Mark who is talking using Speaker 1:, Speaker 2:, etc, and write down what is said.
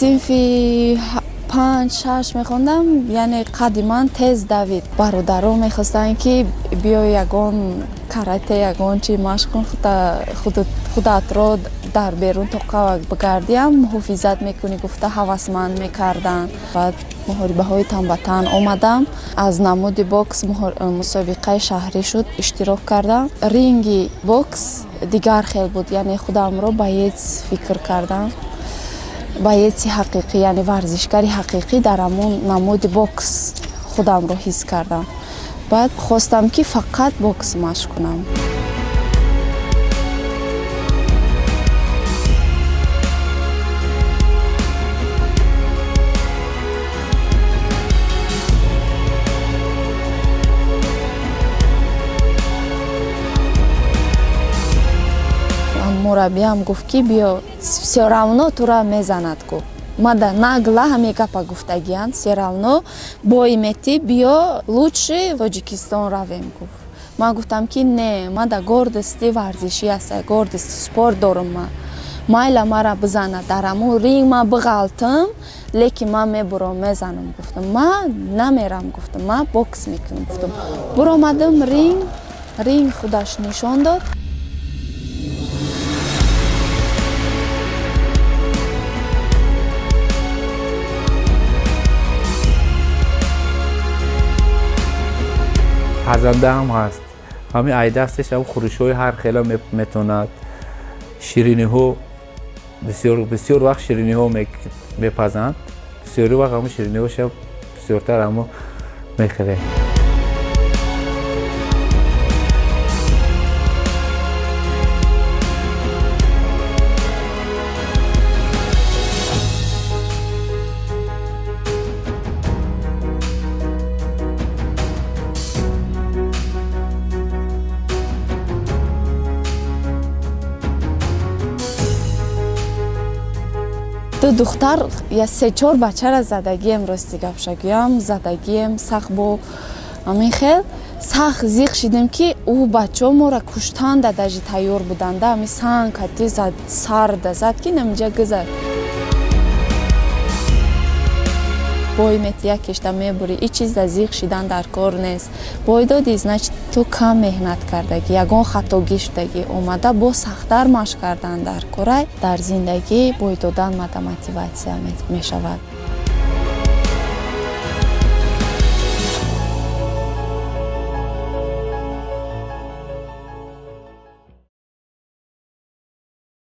Speaker 1: Синфи 5-6 мехондам, яъне қадди ман тез давид. Бародарон мехостанд, ки биё, ягон карате, ягон чи машқ кун, худатро дар берун тоқа бигардиам муҳофизат мекунӣ, гуфта ҳавасманд мекарданд. Баъд муҳорибаҳои тан ба тан омадам. Аз намуди бокс мусобиқаи шаҳрӣ шуд, иштирок кардам. Ринги бокс дигар хел буд, яъне худамро боец фикр кардам, боеци ҳақиқӣ, яъне варзишгари ҳақиқӣ. Дар ҳамон намуди бокс худамро ҳис кардам. Баъд хостам, ки фақат бокс машқ кунам. Мураббиам гуфт, ки биё, всё равно тура мезанад, гуфт. Мада нагла ҳамин гапа гуфтагиянд: всё равно бой метӣ, биё, лучше Тоҷикистон равем, гуфт. Ман гуфтам, ки не, мада гордости варзишӣ аст, гордости спорт дорам. Ман майла, мара бизанад дар ҳамун ринг, ман биғалтам, лекин ман мебурам, мезанам, гуфтам. Ман намерам, гуфтам, ман бокс мекунам, гуфтам. Буромадам ринг, ринг худаш нишон дод.
Speaker 2: Пазанда ҳам ҳаст. Ҳамин айдастеш ҳам хӯришҳои ҳар хела метонад, шириниҳо бисёр, бисёр вақт шириниҳо мепазанд. Бисёри вақт ҳамун шириниҳоша бисёртар ҳамо мехӯрем.
Speaker 1: Ду духтар я се-чор бачара задагием. Рости гапша гӯям, задагием сахт. Бо ҳамин хел сахт зиқ шидем, ки ӯ бачаҳо моро куштанда даже тайёр буданда. Ҳамин санг кати зад, сарда зад, ки намиҷа гузар. Бой мети, якешта мебурӣ, ҳеҷ чизда зиқ шидан дар кор нест. Бой додӣ, значит, ту кам меҳнат кардагӣ, ягон хатогӣ шудагӣ, омада боз сахттар машқ кардан дар корай. Дар зиндагӣ бой додан мада мотиватсия мешавад.